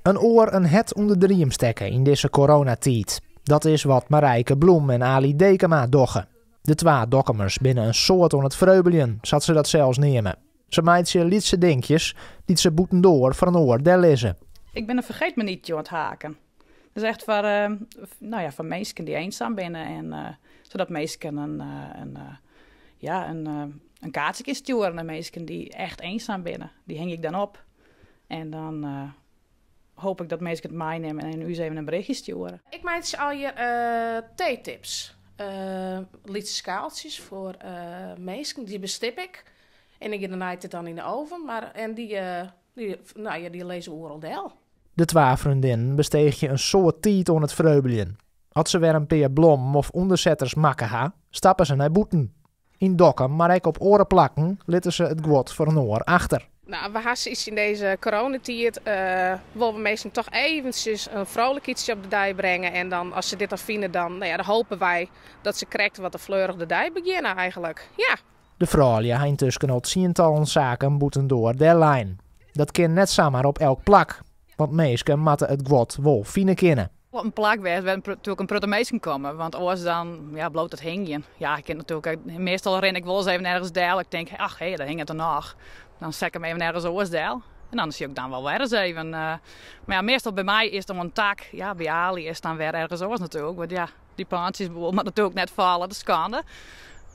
In oar in hert ûnder de riem stekke yn dizze coronatiid. Dat is wat Marijke Bloem en Ali Dekema dogge. De twa Dokkumers binne in soad oan it freubeljen, sa't se dat sels neame. Se meitsje lytse dinkjes dy't se bûtendoar foar in oar dellizze. Ik bin in fergeet-my-nietje oan it haken. Dat is echt foar, no ja, foar minsken dy't iensum binne en sadat minsken in, ja, in kaartsje kinne stjoere nei minsken dy't echt iensum binne. Dy hingje ik dan op en dan hoop ik dat minsken it meinimme en ús even in berichtje stjoere. Ik meitsje allegear teetips. Lytse skaaltsjes foar minsken, dy bestip ik. En ik gean de neitiid dan yn de oven. Mar, en dy, dy, no ja, dy lizze oeral del. De twa freondinnen besteegje in soad tiid oan it freubeljen. As se wer in pear blommen of ûndersetters makke ha, stappe se nei bûten. Yn Dokkum, mar ek op oare plakken, litte se it guod foar in oar achter. No, we ha sayts yn dizze coronatiid, wolle we minsken toch eventsjes in vrolijkheidsje op de dei bringe. En dan, as se dit dan fine, dan, no ja, dan hoopje wy dat se krekt wat de fleurich de dei begjinne eigenlijk. Ja. De froulju ha yntusken al tsientallen saken bûtendoar dellein. Dat kin net samar op elk plak, want minsken moatte it guod wol fine kinne. Op in plak wêr't natuerlik in protte minsken komme, want oars dan, ja, bliuwt it hingjen. Ja, ik kin natuerlik, meastal rin ik wol ris even ergens del. Ik tink, ach hé, dêr hinget er noch. Dan set ik him even ergens oars del. En dan sjoch ik dan wol wer ris even. Mar ja, meastal by my is it oan in tak. Ja, by Ali is it dan wer ergens oars natuerlik. Want ja, dy pântsjesboel moat natuerlik net falle, dat is skande.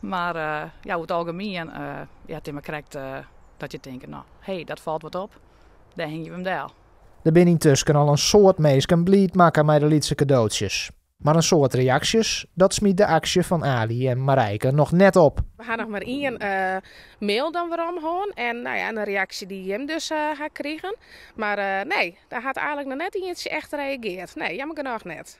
Mar ja, oer it algemien, ja, it is mar krekt dat je tinke, no, hé, dat falt wat op. Dêr hingje we him del. Der binne yntusken al in soad minsken bliid makke mei de lytse kadootsjes. Mar in soad reaksjes, dat smyt de aksje fan Ali en Marijke noch net op. We ha noch mar ien mail dan werom hân en no ja, in reaksje dy't jim dus ha krigen. Mar nee, der hat eigenlik noch net ientsje echt reagearre. Nee, jammer genôch net.